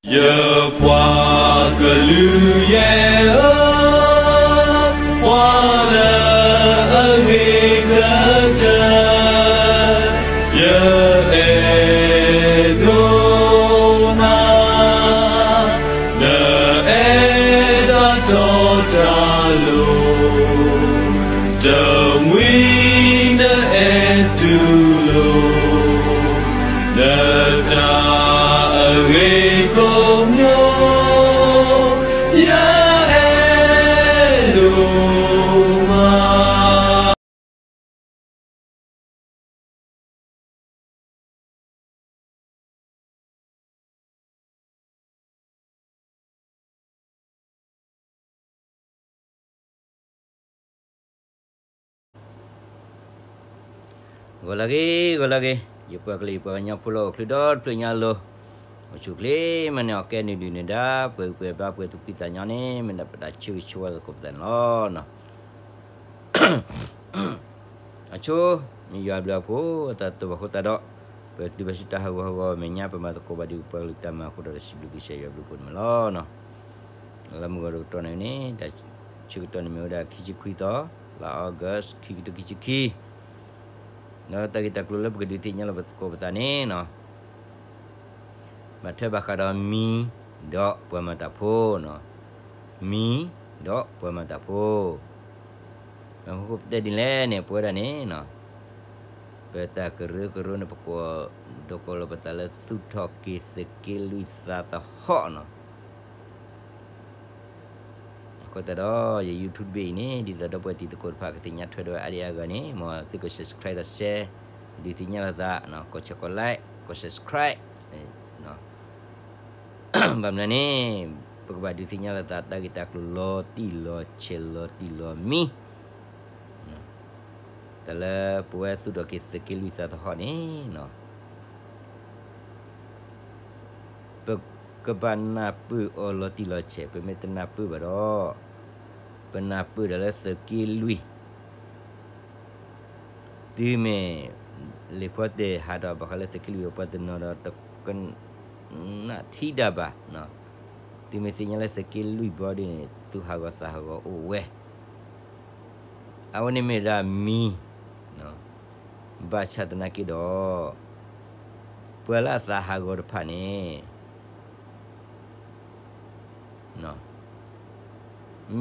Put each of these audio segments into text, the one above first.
ယပှၤကလုာ်ယဲၢ်ဧၢ, ပှၤလၢအဂ့ၤကတၢၢ်, ယအဲၣ်ဒိးနၤ, နအဲၣ်တၢ်တီတၢ်လိၤ, တမှံၤနအဲၣ်တူၢ်လိာ် နတၢ်အဂ့ၤကိးမံၤ, ယအဲၣ်ဒိးမး. ဂီၤလၢအဂ့ၤ, ဂီၤလၢအဂ့ၤ, ယပှၤကလုာ် ယပှၤကညီဖိလၢအိၣ်ချုးဒီတဖျၢၣ်ညါအလိၤ, အိၣ်ဆူၣ်ချ့မးန့ၣ် အီၣ်ကဲနုာ်ဒုၣ်နုာ်ဒါ ပှဲၤဂံၢ်ပှဲၤဘါ ပှဲၤသူၣ်ဖှံသးညီန့ၣ် မ့ၢ်ဒၣ်ပတၢ်ဆၢဂ့ၤဆၢဝါသကိးပသးန့ၣ်လီၤ. အဆိ မ့ၢ်ယွၤအဘျုးအဖှိၣ် တၢ်တိၢ်ဘၣ်ဃိသတးဒီး ပတုၤဘၣ်ဆူတၢ်ဟးဂီၤဟးဂီၤမဲာ်ညါ ပမၤသကိးဘၣ်ဒံးပှၤကလုာ်တၢ်မၤအဃိဒီး တၢ်စံးဘျုးကစၢ်ယွၤဘျုးဖှိၣ်န့ၣ်မးလီၤ. လၢမုၢ်ဂီၤတကတီၢ်န့ၣ်န့ၣ် တၢ်ဆၢကတီၢ်န့ၣ်မ့ၢ်ဝဲဒၣ်ခံဆံခွံသီ လါအီကူး ခံကထိခံဆံခံ, ဒီးတၢ်ဂ့ၢ်တၢ်ကျိၤလၢပကဒုးသ့ၣ်ညါလီၤပသကိးပသးန့ၣ် ဘၣ်ထွဲဘၣ်ဃးဒီးမံၤ ဒီးပှၤမၤတၢ်ဖိန့ၣ်, မံၤ ဒီးပှၤမၤတၢ်ဖိ, မ့ၢ်ပတဲဒ်လဲၣ်န့ၣ် ပဝဲဒၣ်န့ၣ် ပတၢ်ကရၢကရိန့ၣ် ပကိးဒိကီးလီၤပသးလၢ သူၣ်ထီၣ်က့ၤသုးက့လွံၢ်သးသဟီၣ်န့ၣ် အဃိသတးဒီး ယ YouTube တဘ့ၣ်အံၤန့ၣ် ဒ်သိးဒီပုၢ်ဝဲၢ်တံၤသကိးတဖၣ် ကသ့ၣ်ညါထွဲဒီးဝဲအါဒံအါဂၤန့ၣ် မ်သုက subscribe ဒီး share ဒုးသ့ၣ်ညါလိာ်သး, ကိး share ကိး like ကိး subscribe ဘၣ်မနုၤန့ၣ် ပကဘၣ်ဒုးသ့ၣ်ညါလိာ်သး တၢ်ဂ့ၢ်တၢ်ကျိၤလီၤတံၢ်လီၤဆဲးလီၤတံၢ်လီၤမံၤ, တၢ်လၢပဝဲသူၣ်ထီၣ်က့ၤသုးက့လွံၢ်သးသဟီၣ်န့ၣ် ပကဘၣ်နၢ်ပၢၢ်အီၤလီၤတံၢ်လီၤဆဲး, ပမ့ၢ်တနၢ်ပၢၢ်ဘၣ်ဒီး ပနၢ်ပၢၢ်ဒီးလၢသုးက့လွံၢ် တုၤမ့ၢ်လံာ်ဖိတဲာ်ဟးထီၣ်ဘၣ်ဃးလၢသုးက့လွံၢ်အပှၤတနီၤဒီး တကနၣ်ထံတၢ်ဘၣ်, တုၤမ့ၢ်သ့ၣ်ညါလၢသုးက့လွံၢ်ဘီဒ်န့ၣ် သူၣ်ဟးဂီၤသးဟးဂီၤအိၣ်ဝဲ, အဝဲန့ၣ်မ့ၢ်ဒၣ်မံၤ ဘၣ်ဆၣ်သနာ်က့ဒီး ပှၤလၢအသးဟးဂီၤတဖၣ်န့ၣ်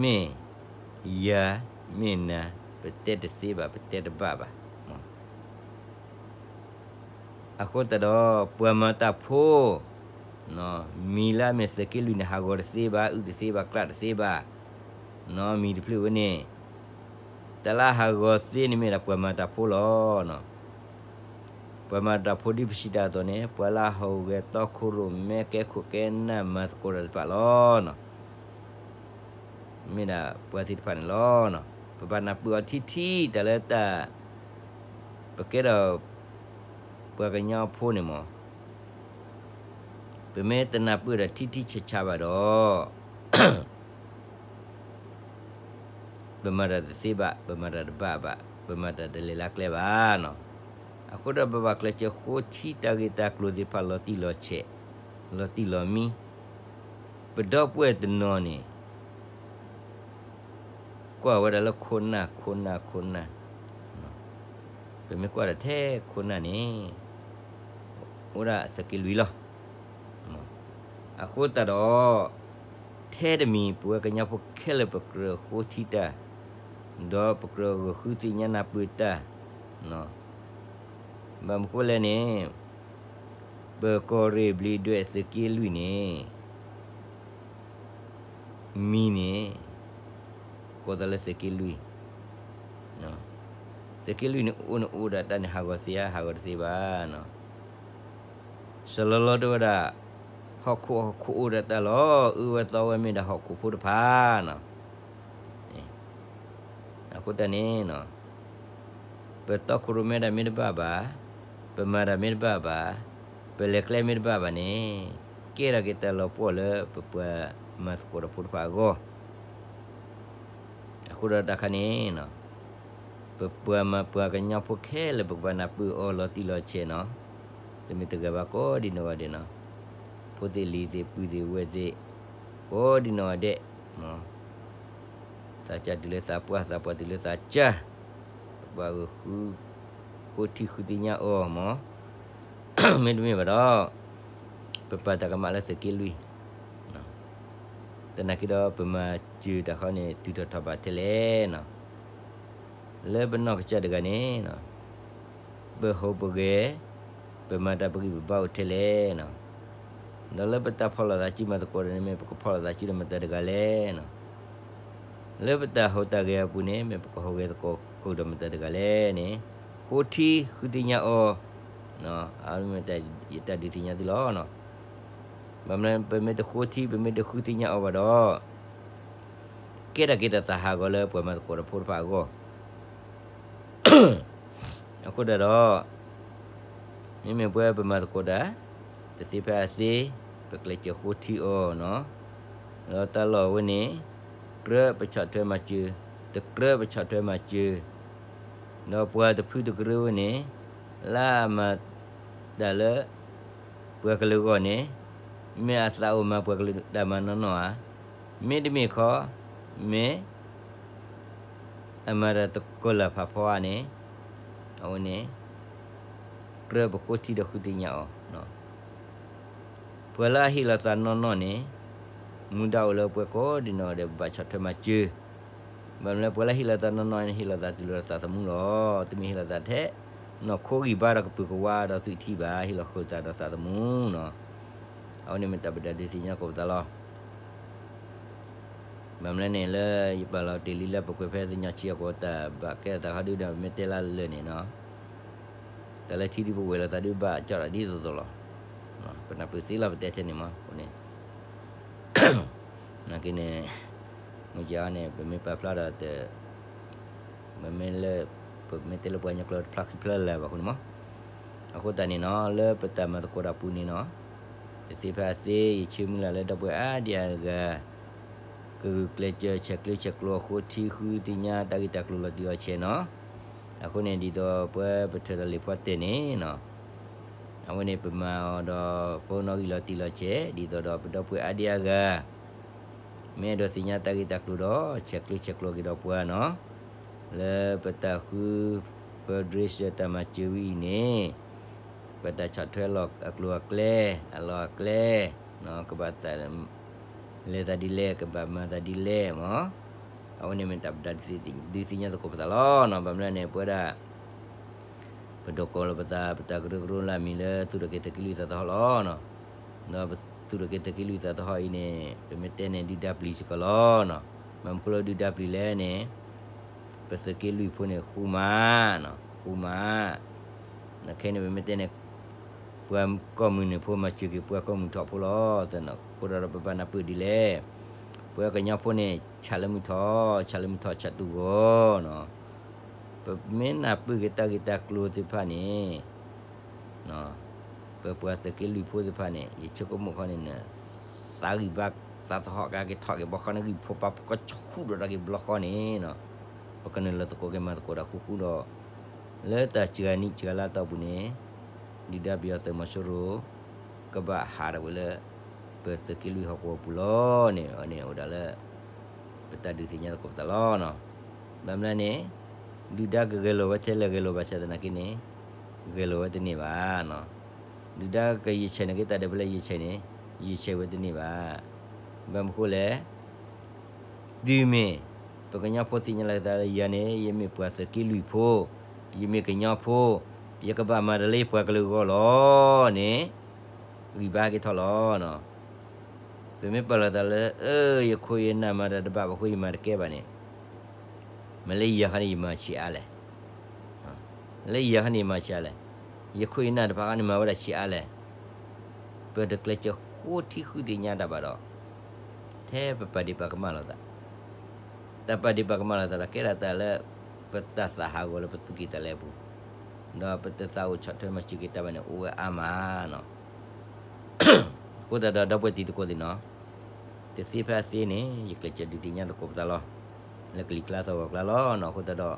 မ့ၢ်ယၤ မ့ၢ်နၤ ပတဲတသ့ဘၣ် ပတဲတဘၣ်ဘၣ်. အဃိသတးဒီး ပှၤမၤတၢ်ဖိ မံၤလၢအမ့ၢ်သုးက့လွံၢ်န့ၣ် ဟးဂီၤတသ့ဘၣ် အုၣ်တသ့ဘၣ် ကြၢးတသ့ဘၣ်, မံၤတဖျၢၣ်ဝဲန့ၣ် တၢ်လၢအဟးဂီၤသ့န့ၣ်မ့ၢ်ဒၣ်ပှၤမၤတၢ်ဖိလီၤ. ပှၤမၤတၢ်ဖိဒ်ပစံးတၢ်အသိးန့ၣ် ပှၤလၢအဟူးဂဲၤတီခိၣ်ရိၣ်မဲ ကဲခိၣ်ကဲနၢ် မၤသကိးတၢ်တဖၣ်လီၤ. မ့ၢ်ဒၣ်ပှၤသ့ၣ်တဖၣ်န့ၣ်လီၤ. ပဘၣ်နၢ်ပၢၢ်အီၤထံထံ တၢ်လၢတၢ် ပကဲဒီး ပှၤကညီဖိန့ၣ်မ့ၢ် ပမ့ၢ်တနၢ်ပၢၢ်ဒီးထံထံဆးဆးဘၣ်ဒီး ပမၤတၢ်တသ့ဘၣ်, ပမၤတၢ်တဘၣ်ဘၣ်, ပမၤတၢ်တလဲၤလၢကျဲဘၣ်န့ၣ်. အဃိဒီးပဘၣ်ကျဲးစၢးဃိထံတၢ်ဂ့ၢ်တၢ်ကျိၤသ့ၣ်တဖၣ်လီၤတံၢ်လီၤဆဲး, လီၤတံၢ်လီၤမံၤ, ပဒီပုၢ်ဝဲၢ်တနီၤန့ၣ် ကွၢ်ဝဲဒၣ်လၢခိၣ်နၢ် ခိၣ်နၢ် ခိၣ်နၢ်, ပမ့ၢ်ကွၢ်ဒီးထဲခိၣ်နၢ်န့ၣ် အိၣ်ဒၣ်သုးက့လွံၢ်လီၤ. အဃိသတးဒီး ထဲတမံၤ ပဝဲကညီဖိခဲလၢာ် ပကြၢးဃိထံတၢ်, ဒီးပကြၢးဂီၤဃုသ့ၣ်ညါနၢ်ပၢၢ်တၢ်, ဘၣ်မနုၤဃိလဲၣ်န့ၣ် ပကီၢ်ရ့ၣ်ဘျံးဒွဲၣ်သုးက့လွံၢ်န့ၣ် မံၤန့ၣ် ကိးသးလၢသုးက့လွံၢ်, သုးက့လွံၢ်န့ၣ် အိၣ်န့ၣ်အိၣ်ဒၣ်တၢ်န့ၣ် ဟးဂီၤသ့ဧါ ဟးဂီၤတသ့ဘၣ်. စလီၤလီၤတဲဝဲဒၣ် ဟီၣ်ခိၣ်ဟီၣ်ခိၣ်အိၣ်ဒၣ်တၢ်လီၤ, အၢဝဲသီဝဲမ့ၢ်ဒၣ်ဟီၣ်ခိၣ်ဖိတဖၣ်န့ၣ်. အဃိတၢ်န့ၣ် ပတီခိၣ်ရိၣ်မဲတၢ်မ့ၢ်တဘၣ်ဘၣ်, ပမၤတၢ်မ့ၢ်တဘၣ်ဘၣ်, ပလဲၤကျဲမ့ၢ်တဘၣ်ဘၣ်န့ၣ် ကဲထီၣ်က့ၤတၢ်လီၤပှီၢ်လၢပပှၤမၤသကိးတၢ်ဖိတဖၣ်အဂီၢ်. အဃိဒီးတၢ်ခါန့ၣ် ပပှၤမၤပှၤကညီဖိခဲလၢာ် ပကဘၣ်နၢ်ပၢၢ်အီၤလီၤတံၢ်လီၤဆဲးန့ၣ်, တမ့ၢ်တဂၤဘၣ်ကိးဒံနီၢ်ဂၤဒဲးန့ၣ်, ပ ဖိသ့ၣ်လံၤသ့ၣ်ပုၢ်သ့ၣ်ဝဲၢ်သ့ၣ် ကိးဒံနီၢ်ဂၤဒဲး, သးစၢ်တုၤလၢသးပှၢ် သးပှၢ်တုၤလၢသးစၢ်, ပှၤဂုာ်ဃု ဃိထံဃုသ့ၣ်ညါအီၤမး, မ့တမ့ၢ်ဘၣ်ဒီး ပပာ်တၢ်ကမၣ်လၢသုးက့လွံၢ်, သနာ်က့ဒီး ပမၤစၢၤတၢ်ဃီန့ၣ် တုၤထီၣ်ထီၣ်ဘးထဲလဲၣ်နီၤ, လၢပနီၢ်ကစၢ်တဂၤန့ၣ် ပဟူးပဂဲၤ, ပမၤတၢ်ပဂံၢ်ပဘါအိၣ်ထဲလဲၣ်နီၤ, ဒီးလၢပတၢ်ဖီၣ်လိာ်သးစုမၤသကိးတၢ်န့ၣ် မ့ၢ်ပကဖီၣ်လိာ်သးစုဒီးမတၤတဂၤလဲၣ်နီၤ, လၢပတၢ်ဟူးတၢ်ဂဲၤအပူၤန့ၣ် မ့ၢ်ပကဟူးဂဲၤသကိးဃုာ်ဒီးမတၤတဂၤလဲၣ်န့ၣ်, ဃိထံဃုသ့ၣ်ညါအီၤ, အဝဲမ့ၢ်ယတၢ်ဒုးသ့ၣ်ညါသုလီၤ. ဘၣ်မနုၤ ပမ့ၢ်တဃိထံ ပမ့ၢ်တဃုသ့ၣ်ညါအီၤဘၣ်ဒီး ကဲထီၣ်က့ၤတၢ်သးဟးဂီၤလၢပှၤမၤသကိးတၢ်ဖိတဖၣ်အဂီၢ် အဃိသတးဒီး မ့မ့ၢ်ပဝဲပမၤသကိးတၢ် တသ့ဖဲအသ့ ပကျဲးစၢးဃိထံအီၤနီၤ, ဒီးတၢ်လီၢ်ဝဲန့ၣ် ကြၢးပဆီၣ်ထွဲမၤစၢၤ, တကြၢးပဆီၣ်ထွဲမၤစၢၤ, ဒီးပှၤတဖုတကရၢဝဲန့ၣ် လၢအမၤတၢ်လၢ ပှၤကလုာ်အဂီၢ်န့ၣ် မ့ၢ်အသးအိၣ်မၤပှၤကလုာ်တၢ်မၤနီၢ်နီၢ်ဧါ, မ့တမ့ၢ်ခီ မ့ၢ် အမၤတၢ်တကီၢ်လၢ်ဖးဖီဧါန့ၣ် အဝဲန့ၣ် ကြၢးပဃိထံဒီးဃုသ့ၣ်ညါအီၤ, ပှၤလၢအဟ့ၣ်လီၤသးနီၢ်နီၢ်န့ၣ် မူဒါအိၣ်လၢပှၤကိးဒံနီၢ်ဂၤဒဲး ပဘၣ်ဆီၣ်ထွဲမၤစၢၤ, ဘၣ်မနုၤလၢပှၤလၢဟ့ၣ်လီၤသးနီၢ်နီၢ်န့ၣ် ဟ့ၣ်လီၤသးတုၤလီၤသးသမူလီၤ, တမ့ၢ်ဟ့ၣ်လီၤသးထဲ နီၢ်ခိဂံၢ်ဘါဒီးကပုာ်ကဝါဒီးသုးထံဘၣ်, ဟ့ၣ်လီၤဃုာ်သးဒီးသးသမူနီၤ, အဝဲန့ၣ်မ့ၢ်တၢ်ပဒၣ်ဒုးသ့ၣ်ညါသကိးပသးလီၤ. ဘၣ်မနုၤလဲၣ်န့ၣ် လၢယပာ်လီၤတ့ၢ်လံလၢပကွဲးဖဲသညီဆံအဃိ တၢ်ဘၣ်ကဲထီၣ်သးခီဒုဒီး မ့ၢ်တဲလၢလၢာ်န့ၣ်နီၤ, တၢ်လၢထံဒုပဝဲၢ်လိာ်သးဒုဘၣ်ကၠီၣ်တၢ်ဒ်သိးသိးလီၤ. ပနၢ်ပၢၢ်သ့လီၤပတဲထဲန့ၣ်မး, အဃိန့ၣ် နာ်က့န့ၣ် မုၢ်ကီၤအီၤန့ၣ် ပမ့ၢ်ပာ်ဖျါဒီးတ မ့မ့ၢ်လၢ ပမ့ၢ်တဲလၢပှၤကညီကျိာ်တဖျါဃံဖျါလၢ်ဘၣ်အဃိန့ၣ်မး, အဃိသတးန့ၣ်နီၤ လၢပတၢ်မၤသကိးတၢ်ပူၤန့ၣ်နီၤ, တသ့ဖဲအသ့ ယဆၢမုၢ်လၢ်လၢဒီပုၢ်ဝဲၢ်အါဒံအါဂၤ ကဂုာ်ကျဲးစၢးဆဲးကျၢဆဲးကျိးအဃိထံဃုသ့ၣ်ညါတၢ်ဂ့ၢ်တၢ်ကျိၤလီၤတံၢ်လီၤဆဲးနီၤ, အဃိန့ၣ် ဒ်သိးပဝဲပထၢၣ်ဒီးလံာ်ဖီတဲာ်န့ၣ်နီၤ အဝဲန့ၣ် ပမၤအီၤဒီး ဖိနီၣ်ဂံၢ်လီၤတံၢ်လီၤဆဲး ဒ်သိးဒီးပဒီပုၢ်ဝဲၢ်အါဒံအါဂၤ မ့ၢ်အဲၣ်ဒိးသ့ၣ်ညါတၢ်ဂ့ၢ်တၢ်ကျိၤဒီး ဆဲးကျၢဆဲးကျိးက့ၤဒီးပှၤနီၤ, လၢပတၢ်ဃု federation တၢ်မၤစၢၤဝဲအံၤန့ၣ် ပတၢ်ဆီၣ်ထွဲလီၤအကျိၤအကျဲ အလီၢ်အကျဲ ကဘၣ်တၢ် လဲၤသးဒ်လဲၣ် ကဘၣ်မၤသးဒ်လဲၣ်မး, အဝဲန့ၣ်မ့ၢ်တၢ်ပဒၣ်ဒုးသ့ၣ်ညါသကိးပသးလီၤနီၤ. ဘၣ်မနုၤလဲၣ်န့ၣ် ပဝဲဒၣ် ပဒိးကိးလီၤပသး ပတၢ်ကရၢကရိလၢအမံၤလၢ သုးထီၣ်က့ၤသုးက့လွံၢ်သးသဟီၣ်လီၤနီၤ. ဒီးပသုးထီၣ်က့ၤသုးက့လွံၢ်သးသဟီၣ်အံၤန့ၣ် ပမ့ၢ်တဲန့ၣ် ဒုၣ်ဒါပျံၤစ့ၢ်ကီးလီၤနီၤ. ဘၣ်မနုၤဃိလၢဒုၣ်ဒါပျံၤလဲၣ်န့ၣ် ပသုးက့လွံၢ်ဖိန့ၣ် ဃူမးနီၤ ဃူမး ခဲန့ၣ် ပမ့ၢ်တဲန့ၣ် ပှၤကီၢ်မုၢ်နုာ်ဖိမၤစၢၤက့ၤ ပှၤကီၢ်မုၢ်ထီၣ်ဖိလီၤ. အဃိဒီးပဘၣ်နၢ်ပၢၢ်ဒ်လဲၣ်, ပှၤကညီဖိန့ၣ် ဆးလၢမုၢ်ထီၣ် ဆးလၢမုၢ်ထီၣ် ဆးတူၢ်ဂီၤနီၤ. ပမ့ၢ်နၢ်ပၢၢ်က့ၤတၢ်ဂ့ၢ်တၢ်ကျိၤသ့ၣ်တဖၣ်န့ၣ် ပပှၤသုးက့လွံၢ်ဖိသ့ၣ်တဖၣ်န့ၣ် ယဆိကမိၣ်ခီန့ၣ် သးဂံၢ်ဘါသးသဟီၣ်ကက့ၤထီၣ်က့ၤဘျီဃီန့ၣ် ဂံၢ်ဖိပာ်ဖိကဆူၣ်ဒီးတၢ်က့ၤဘျီဃီန့ၣ်နီၤ, ပကနုာ်လီၤသကိးက့ၤမၤသကိးတၢ်ဃူဃူဒီး လၢတၢ်စှၤနံၣ်စှၤလါအတီၢ်ပူၤန့ၣ် ဒုၣ်ဒါပယီၤသုးမီၤစိရိၤ ကဘၣ်ဟးထီၣ်ဝဲလၢ ပသုးက့လွံၢ်ဟီၣ်ကဝီၤပူၤလီၤန့ၣ် အန့ၣ်အိၣ်ဒၣ်လၢ ပတၢ်ဒုးသ့ၣ်ညါသကိးပသးလီၤနီၤ. ဘၣ်မနုၤလဲၣ်န့ၣ် ဒုၣ်ဒါကဂဲၤလိာ်ဝဲထဲလဲၣ်ဂဲၤလိာ်ဘၣ်ဆၣ်သနာ်က့န့ၣ် ဂဲၤလိာ်ဝဲတန့ၢ်ဘၣ်နီၤ. ဒုၣ်ဒါကယံာ်ဆဲးန့ၢ်က့ၤတၢ်ဒဲးဘးလၢယံာ်ဆဲးန့ၣ် ယံာ်ဆဲးဝဲတန့ၢ်ဘၣ်. ဘၣ်မနုၤဃိလဲၣ် တုၤမ့ၢ် ပကညီဖိသ့ၣ်ညါလီၤက့ၤသးလၢယၤန့ၣ် ယမ့ၢ်ပှၤသုးက့လွံၢ်ဖိ, ယမ့ၢ်ကညီဖိ, ယကဘၣ်မၤတၢ်လၢယပှၤကလုာ်အဂီၢ်လီၤန့ၣ် ဂံၢ်ဘါက့ၤထီၣ်လီၤနီၤ. ပမ့ၢ်ပာ်လီၤသးလၢ အၢ ယခိၣ်ယနၢ်မၤတၢ်တဘၣ်ဘၣ်အဃိ ယမၤတကဲဘၣ်န့ၣ် မ့ၢ်လၢယၤခါန့ၣ် ယမၤဆံးအါလဲၣ်. လၢယၤခါန့ၣ် ယမၤဆံးအါလဲၣ်. ယခိၣ်ယနၢ်တဖၣ်ခါန့ၣ် မၤဝဲဒၣ်ဆံးအါလဲၣ်. ပတကျဲးစၢးဃိထံဃုသ့ၣ်ညါတၢ်ဘၣ်ဒီး ထဲပပာ်ဒ့ၣ်ပာ်ကမၣ်လိာ်သး တၢ်ပာ်ဒ့ၣ်ပာ်ကမၣ်လိာ်သးဒီး ကဲဒၣ်တၢ်လၢ ပတၢ်သးဟးဂီၤလၢပသူၣ်ကံၢ်သးလဲအပူၤ, ဒီးပတသးအိၣ်ဆီၣ်ထွဲမၤစၢၤက့ၤတၢ်ဘၣ်န့ၣ် အိၣ်ဝဲအါမးနီၤ. အဃိသတးဒီး ဒီပုၢ်ဝဲၢ်တံၤသကိးသ့ၣ်နီၤ, တသ့ဖဲအသ့န့ၣ် ယကျဲးစၢးဒုးသ့ၣ်ညါသကိးပသးလီၤ. လၢကလံၤကျါသီၣ်ဂီၤကျါလီၤနီၤ. အဃိသတး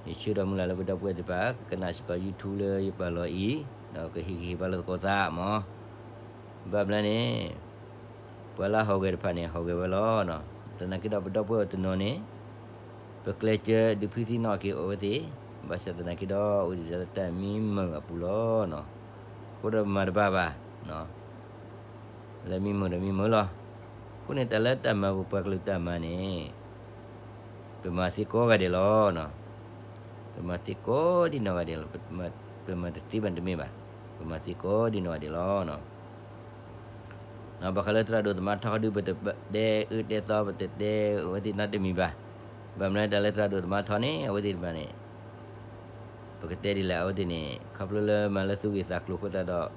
ဒီး ယဆၢဒီးမုၢ်လၢ်လၢပဒီပုၢ်ဝဲၢ်သ့ၣ်တဖၣ် ကကနၣ်စ့ၢ်ကီး YouTube လၢယပာ်လီၤအံၤ, ဒီးကဟ့ၣ်ဂံၢ်ဟ့ၣ်ဘါလိာ်သကိးသးမး. ဘၣ်မနုၤန့ၣ် ပှၤလၢဟီၣ်ဂဲၤတဖၣ်န့ၣ် ဟီၣ်ဂဲၤဝဲလီၤ. သနာ်က့ဒီးပဒီပုၢ်ဝဲၢ်တနီၤန့ၣ် ပကျဲးစၢးဒုးဖှံသံနီၣ်က့ၤအိၣ်ဝဲသ့ၣ်, ဘၣ်ဆၣ်သနာ်က့ဒီး အိၣ်ဒံးလၢတၢ်မံမုာ်အပူၤလီၤ. အဃိဒီးမၤတဘၣ်ဘၣ် လၢမံမုာ်ဒီးမံမုာ်လီၤ. အဃိန့ၣ် တၢ်လၢတၢ်မၤပပှၤကလုာ်တၢ်မၤန့ၣ် ပမၤသ့ကိးဂၤဒဲးလီၤ. ပမၤသ့ကိးဒံနီၢ်ဂၤဒဲးလီၤ. ပမၤတသ့ဘၣ်တမ့ၢ်ဘၣ်. ပမၤသ့ကိးဒံနီၢ်ဂၤဒဲးလီၤ. ဘၣ်ဃးလၢသရၣ်ဒိၣ်သမါထီခီဒု ပတတဲအၢတဲသီ ပတတဲအဝဲသ့ၣ်နီတမံၤဘၣ်. ဘၣ်မနုၤတၢ်လၢသရၣ်ဒိၣ်သမါထီန့ၣ် အဝဲသ့ၣ်တဖၣ်န့ၣ် ပကတဲဒ်လဲၣ် အဝဲသ့ၣ်န့ၣ် ခီဖျိလၢမၤလၢသူၣ်ဂ့ၤသးကျိၤအဃိသတးဒီး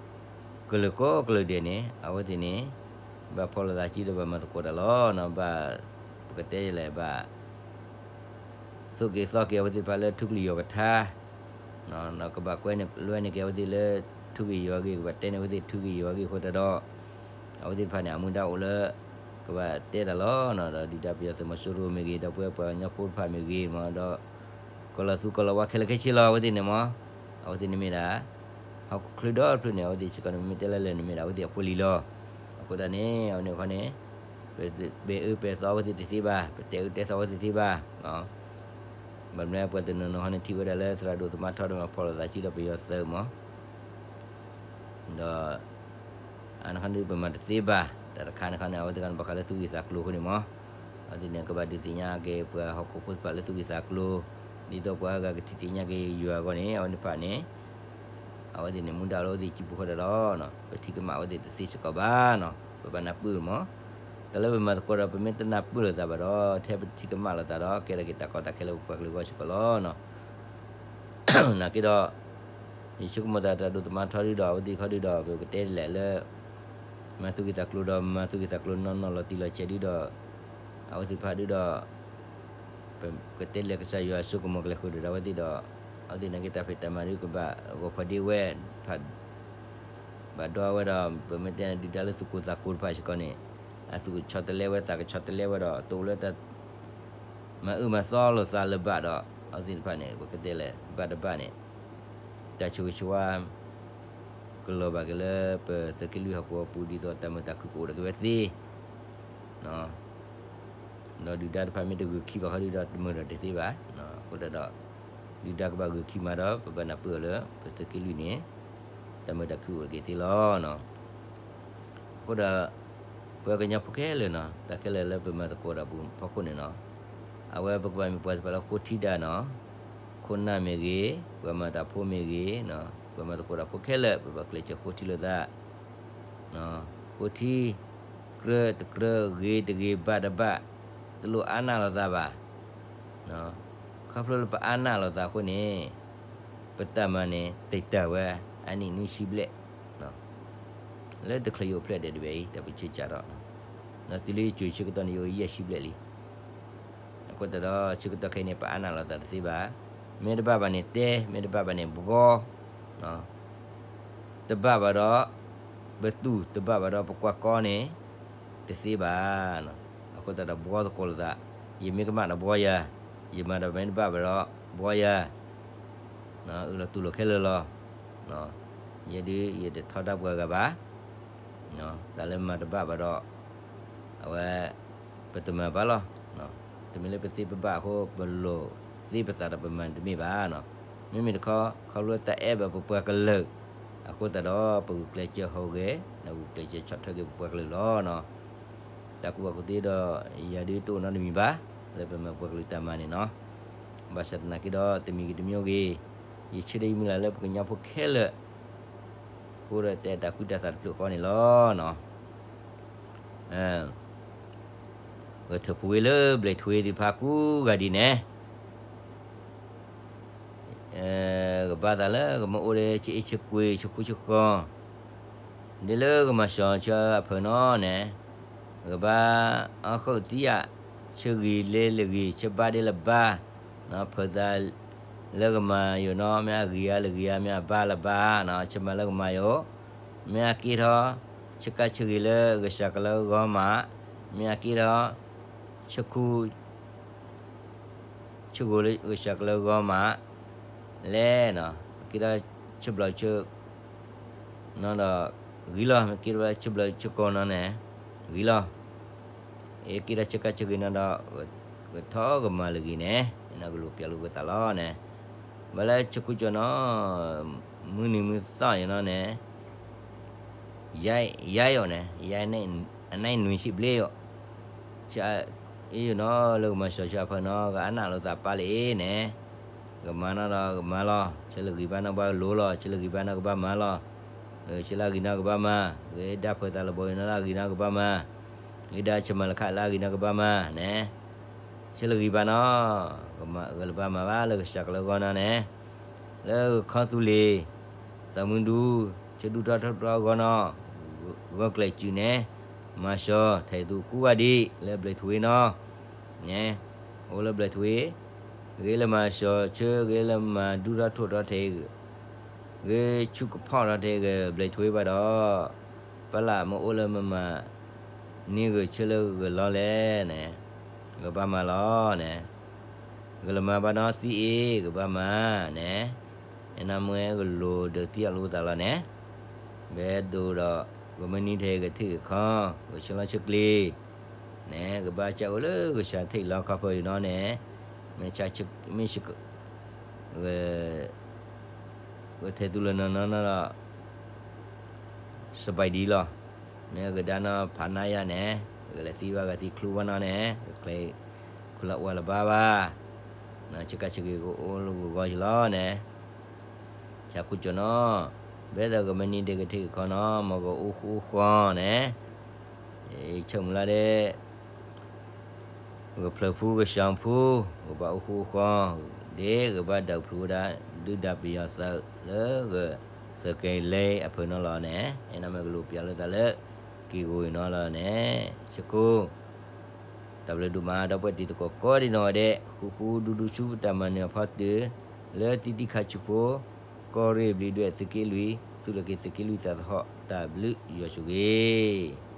ကလုာ်ကိးကလုာ်ဒဲးန့ၣ် အဝဲသ့ၣ်န့ၣ် ဘၣ်ဖီၣ်လိာ်သးစုဒီးဘၣ်မၤသကိးတၢ်လီၤ. ဘၣ် ပကတဲဒ်လဲၣ် ဘၣ် သိၣ်က့ၤသီက့ၤအဝဲသ့ၣ်တဖၣ်လၢထူကလုာ်ယွၤကထါ, ကဘၣ်ကွဲန့ၢ်လွဲန့ၢ်က့ၤအဝဲသ့ၣ်လၢထူကလုာ်ယွၤအဂ့ၢ်, ကဘၣ်တဲန့ၢ်အဝဲသ့ၣ်ထူကလုာ်ယွၤအဂ့ၢ်အဃိသတးဒီး အဝဲသ့ၣ်တဖၣ်န့ၣ် အမူဒါအိၣ်လၢ ကဘၣ်တဲတၢ်လီၤ. ဒီးဒုၣ်ဒါပယီၤသုးမီၤစိရိၤမ့ၢ်ဂ့ၤ, ဒီပုၢ်ဝဲၢ်ပှၤကညီဖိတဖၣ်မ့ၢ်ဂ့ၤမး, ဒီး ကီၢ်လီၤသူကီၢ်လီၤဝါခဲလၢာ်ခဲဆ့လီၤ အဝဲသ့ၣ်န့ၣ်မး, အဝဲသ့ၣ်န့ၣ်မ့ၢ်ဒၣ် ဟီၣ်ခိၣ်ချၢဒီတဖျၢၣ်န့ၣ် အဝဲသ့ၣ်စ့ၢ်ကီးန့ၣ် မ့ၢ်တဲလၢလၢာ်န့ၣ်မ့ၢ်ဒၣ် အဝဲသ့ၣ်အဖိလံၤလီၤ. အဃိသတးန့ၣ် အဝဲန့ၣ်အခီန့ၣ် ပပဲာ်အၢပဲာ်သီအဝဲသ့ၣ်တသ့ဘၣ်, ပတဲအၢတဲသီအဝဲသ့ၣ်တသ့ဘၣ်. ဘၣ်မနုၤပှၤတနီၤနီၤခီန့ၣ် ထံၣ်ဝဲဒၣ်လၢသရၣ်ဒိၣ်သမါထီဒီးမၤဖီၣ်လိာ်သးစုဒီးပယီၤသုးမး ဒီး အန့ၣ်ခီန့ၣ် ပမၤတသ့ဘၣ်. တၢ်တခါန့ၣ်ခီန့ၣ် အဝဲသ့ၣ်တခီန့ၣ် ဘၣ်ဃးလၢသူၣ်ဂ့ၤသးကျိၤအဃိန့ၣ်မး, အဝဲသ့ၣ်န့ၣ် ကဘၣ်ဒုးသ့ၣ်ညါက့ၤပှၤဟီၣ်ခိၣ်ဖိသ့ၣ်တဖၣ်လၢသူၣ်ဂ့ၤသးကျိၤ, ဒ်သိးပှၤအါဂၤကထံၣ်သ့ၣ်ညါက့ၤယွၤအဂီၢ်န့ၣ် အဝဲသ့ၣ်တဖၣ်န့ၣ် အဝဲသ့ၣ်န့ၣ် မူဒါလၢအဝဲသ့ၣ်စုပူၤဃီဒီးလီၤ. ပထံၣ်ကမၣ်အဝဲသ့ၣ်တသ့စ့ၢ်ကီးဘၣ်နီၤ, ပဘၣ်နၢ်ပၢၢ်မး. တၢ်လၢပမၤသကိးဒီး ပမ့ၢ်တနၢ်ပၢၢ်လိာ်သးဘၣ်ဒီး ထဲပထံၣ်ကမၣ်လိာ်သးဒီး ကဲထီၣ်က့ၤတၢ်ကီတၢ်ခဲလၢပပှၤကလုာ်အဂီၢ်စ့ၢ်ကီးလီၤ. နာ်က့ဒီး ယဆိကမိၣ်သးတၢ်ဒိၣ်သမါထီဒုဒီး အဝဲသ့ၣ်ခီဒုဒီး ပကတဲဒ်လဲၣ်လၢ မၤသူၣ်ဂ့ၤသးကျိၤဒီး မၤသူၣ်ဂ့ၤသးကျိၤနီၢ်နီၢ်လီၤတံၢ်လီၤဆဲးဒုဒီး အဝဲသ့ၣ်တဖၣ်ဒုဒီး ပကတဲဒ်လဲၣ် ကစၢ်ယွၤဆိကမိၣ်ကလဲၤဃုာ်ဒီးအဝဲသ့ၣ်ဒီး အဝဲသ့ၣ်နာ်က့တၢ်ဖံးတၢ်မၤဒုကဘၣ်ဂီၤဖီဒ့ဝဲ ဘၣ်ဒိဝဲဒီး ပမ့ၢ်တဲဒုၣ်ဒါလၢသုးခိၣ်သးကိၤတဖၣ်စ့ၢ်ကီးန့ၣ် အသူၣ်ကဆီတလဲဝဲသးကဆီတလဲဝဲဒီး တအိၣ်လၢတၢ် မၤအၢမၤသီလိာ်သးလၢၤဘၣ်ဒီး အဝဲသ့ၣ်တဖၣ်န့ၣ် ပကတဲလဲၣ် ဘၣ်တဘၣ်န့ၣ် တၢ်ဆိၣ်ဂ့ၤဆိၣ်ဝါ ကလီၤဘၣ်က့ၤလၢပသုးက့လွံၢ်ဟီၣ်ကဝီၤပူၤ ဒ်သိးတၢ်မုာ်တၢ်ခုၣ်ကအိၣ်ဒီးက့ၤဝဲသ့ ဒီးဒုၣ်ဒါတဖၣ်မ့ၢ်တဂုာ်ခံဘၣ်ဃီဒုဒီး တမုာ်ဒီးတသ့ဘၣ်. အဃိသတးဒီး ဒုၣ်ဒါကဘၣ်ဂုာ်ခံမးဒီး ပဘၣ်နၢ်ပၢၢ်အီၤလၢ ပသုးက့လွံၢ်န့ၣ် တၢ်မုာ်တၢ်ခုၣ်အိၣ်က့ၤသ့လီၤ. အဃိဒီး ပှၤကညီဖိခဲလၢာ်နီၤ တၢ်ခဲလၢာ်လၢပမၤသကိးတၢ်ပူၤဖီခိၣ်န့ၣ်နီၤ အဝဲပကဘၣ်မ့ၢ်ပှၤတဖၣ်လၢဃိထံတၢ်နီၤ, ခိၣ်နၢ်မ့ၢ်ဂ့ၤ, ပှၤမၤတၢ်ဖိမ့ၢ်ဂ့ၤ, ပှၤမၤသကိးတၢ်ဖိခဲလၢာ် ပဘၣ်ကျဲးစၢးဃိထံလိာ်သး, ဃိထံ, ကြၢးတကြၢး ဂ့ၤတဂ့ၤ ဘၣ်တဘၣ်, တလိၣ်အါနၢ်လိာ်သးဘၣ်. ခီဖျိလၢပအါနၢ်လိာ်သးအဃိန့ၣ် ပတၢ်မၤန့ၣ် တံာ်တာ်ဝဲ အနံၣ်နွံဆံဘျဲၣ် လၢတချုးယအိၣ်ဖျဲၣ်ဒဲးတဘျီအံၤ တၢ်ပၢဆှၢစးထီၣ်, တုၤလၢယကၠိၤဆၢကတီၢ်န့ၣ် ယအိၣ်ယဲၢ်ဆံဘျဲၣ်လံ. အဃိသတးဒီး ဆၢကတီၢ်ခဲအံၤန့ၣ် ပအါနၢ်လိာ်သးတသ့ဘၣ်. မ့ၢ်တဘၣ်ဘၣ်န့ၣ်တဲ, မ့ၢ်တဘၣ်ဘၣ်န့ၣ်ဘှီ, တဘၣ်ဘၣ်ဒီး ပသူၣ်, တဘၣ်ဘၣ်ဒီးပကွၢ်ကီန့ၣ် တသ့ဘၣ်. အဃိသတးဒီးဘှီသကိးလိာ်သး, ယမ့ၢ်ကမၣ်ဒီးဘှီယၤ, ယမၤဒီးမ့ၢ်တဘၣ်ဘၣ်ဒီး ဘှီယၤ အၢၣ်လီၤတူၢ်လိာ်ခဲလၢာ်လီၤ. ယဲဒုး ယတထီဒါပှၤဂၤဘၣ်. တၢ်လၢမၤတဘၣ်ဘၣ်ဒီး အဝဲ ပတမၤဘၣ်လီၤ. တမ့ၢ်လၢပသ့ပဘၣ်အဃိ ပလိၣ်သ့ပသးဒီးပမၤတမ့ၢ်ဘၣ်. မ့မ့ၢ်တခီ ခီဖျိတၢ်အဲၣ်ဘၣ်ပပှၤကလုာ် အဃိသတးဒီး ပဂုာ်ကျဲးစၢးဟီၣ်ဂဲၤ ဒီးဂုာ်ကျဲးစၢးဆီၣ်ထွဲက့ၤပပှၤကလုာ်လီၤ. တၢ်ကူၣ်ဘၣ်ကူၣ်သ့ဒီး ယၤဒုးတအိၣ်နီတမံၤဘၣ် လၢပမၤပှၤကလုာ်တၢ်မၤန့ၣ်နီၤ. ဘၣ်ဆၣ်သနာ်က့ဒီး တမံၤဂ့ၤတမံၤဂ့ၤ ယဆၢဒီးယမုၢ်လၢ်လၢပကညီဖိခဲလၢာ် ဃိဒီးတဲတၢ်ကူၣ်တၢ်သးတဖျၢၣ်ဃီန့ၣ်လီၤ. ဂဲၤထၢၣ်ဖိဝ့လၢဘျဲၣ်ထူဝ့သ့ၣ်တဖၣ်ကူဂၤဒ်န့ၣ် ကဘၣ်သးလၢကမၢအိၣ်ဒီးဆၢအ့ၣ်ဆၢကွံာ်ဆၢဃူဆၢဃီၤ ဒ်လၢကမၤစှီၤဆၢအဖၢၣ်နီၤန့ၣ် ကဘၣ်အီၣ်ဃုာ်သံယၤ ဆၢဂ့ၤလၢလၢဂ့ၤ ဆၢဘါဒ်လၢဘါ ဖၢၣ်သးလၢကမၤယိာ်နီၤ မ့ၢ်အဂ့ၤဧါလၢဂ့ၤဧါ မ့ၢ်အဘါလၢဘါ ဆၢမၤလၢကမၤယိာ် မ့ၢ်အက့ထီၣ် ဆၢကါဆၢဂ့ၤလၢဂဲၤဆၢကလၢဂီၢ်မး မ့ၢ်အက့ထီၣ် ဆၢခူ ဆၢဂ့ၤလၢဂဲၤဆၢကလၢဂီၢ်မး လဲၣ်နီၤ က့ဒီးဆၢဘျီဆၢ နီၤဒီး ဂ့ၤလီၤ, မ့ၢ်က့ၤတဘၣ်ဆၢဘျၢဆၢကီးနီၤန့ၣ်, ဂ့ၤလီၤ. အက့ၤဒီးဆၢကါဆၢဂ့ၤနီၤဒီး, ကထီၣ်ကမၤလၢဂ့ၤန့ၣ်, နကလူၤပျၢ်လိာ်ကသးလီၤန့ၣ်, ဘၣ်လၢဆၢကိၣ်ကၠီနီၤ, မုၢ်နံၤမုၢ်သီၣ်ယနီၤန့ၣ် ယဲအီၤန့ၣ်, ယဲအနံၣ်နွံဆံဘျ့အီၤ, ဆၢအံၤနီၤလၢကမၤစၢၤဆၢအဖၢနီၤ ကအနၢ်လိာ်သးပၢ်လၢအံၤန့ၣ်, ကမၤနီၤဒီးကမၤလီၤ, ဆၢလၢဂံၢ်ဘါနီၤဘၣ်လိၤလီၤ, ဆၢလၢဂံၢ်ဘါနီၤကဘၣ်မၤလီၤ, ဆၢလၢအဂံၢ်နီၤကဘၣ်မၤ, ဂ့ၤဒၣ်ဖၢသးလၢဘီယနီၤလၢအဂံၢ်နီၤကဘၣ်မၤ, ဂ့ၤဒၣ်ဆၢမၤလၢခးလၢအဂံၢ်နီၤကဘၣ်မၤန့ၣ်, ဆၢလၢဂံၢ်ဘါနီၤ, ဂလၢဘါမၤဘၣ်လၢကစၢ်ကလၢဂီၢ်နီၤန့ၣ်, လၢခီသူလ့ၤ, သးမုၢ်ဒူ, ဆၢဒူၣ်ထီၣ်ထီထီၣ်ဂီၢ်နီၤ, ဂီၢ်ကျဲၤစုန့ၣ်, မၤစၢၤထဲးသူကူဝါဒံး လၢဘျဲးထူဝ့နီၤ, န့ၣ်, အိၣ်လၢဘျဲးထူဝ့, ဂ့ၤလၢမၤစၢၤဆၢ ဂ့ၤလၢမၤဒူၣ်ထီၣ်ထီထီၣ်ထဲး ဂ့ၤဆူကဖီၣ်ထီၣ်ထဲးဂ့ၤ ဘျဲးထူဝ့ဘၣ်ဒီး, ပလၢ်မ့ၢ်အိၣ်လၢမမၤန့ၢ်ဂ့ၤဆၢလၢဂ့ၤလီၤလဲၣ်န့ၣ်, ကဘၣ်မၤလီၤန့ၣ်, ဂ့ၤလၢမၤဘၣ်နီၤသံအ့ၤ ကဘၣ်မၤန့ၣ်, နမ့ၢ်ဂ့ၤလိာ်ဒၢးသံအလိာ်သးလီၤန့ၣ်, ဘဲဒိးဒီး, ဂ့ၤမ့ၢ်နံၤထဲးဂ့ၤထံၣ်ဂ့ၤခီ, ဂ့ၤဆၢလီၤဆၢကျ့ၤ န့ၣ် ကဘၣ်စၢ်အိၣ်လၢကစၢ်ထံၣ်လီၤခီဖျိနီၤန့ၣ်, မ့ၢ်ဆါ, မ့ၢ်ဆ, ဂ့ၤ, ဂ့ၤထဲးသူလၢနီၢ်နီၢ်နီၢ်ဒီး, စဘဲဒ်လီၤ, မ့ၢ်ဂ့ၤဒၣ်နီၤဖးနါယၤန့ၣ်, ဂ့ၤလၢသံဘၣ်ဂ့ၤသံချုဘၣ်နီၤန့ၣ်, ဂ့ၤကျဲ, ခုလီၤဝဲလၢၤဘၣ်ဘၣ်, ဆၢကါဆၢဂ့ၤကအိၣ်လၢဂီၤဂီၤလီၤန့ၣ်, ဆၢကိၣ်ကၠီနီၤ, ဘဲသးဂ့ၤမ့ၢ်နံၤဒဲးဂ့ၤထံၣ်ဂ့ၤခီနီၤ မ်ဂ့ၤအိၣ်ဃူအိၣ်ဃီန့ၣ်, ဆၢမုၢ်လၢ်ဒဲး ဂ့ၤဖျၢၣ်ဖူ ဂ့ၤဆှီဖူ, ဂ့ၤဘၣ်အိၣ်ဃူအိၣ်ဃီ, ဒ်ဂ့ၤဘၣ်ဒၢးဖျူဝဲဒၣ် ဒုၣ်ဒါပယီၤသုးလၢဂ့ၤသုးက့လ့အဖၢနီၤလီၤန့ၣ်, အန့ၣ်မ့ၢ်ကလူၤပျၢ်လိာ်သးလၢ က့ၤဂီၤအံၤနီၤလီၤန့ၣ်, ဆၢကိၣ် တၢ်ဘျုးဒိၣ်မး ဒီပုၢ်ဝဲၢ်တံၤသကိးကိးဒံးနီၢ်ဂၤဒဲး ဃူဃူဒူဒူဆူတၢ်မၤနၢၤအဖီတၢၢ်, လၢတံၢ်တံၢ်ခါဆူဖိ, ကီၢ်ရ့ၣ်ဘျံးဒွဲၣ်သုးက့လွံၢ်, သုးလၢက့ၤသုးက့လွံၢ်သးသဟီၣ် တၢ်ဘျုးယွၤဆိၣ်ဂ့ၤ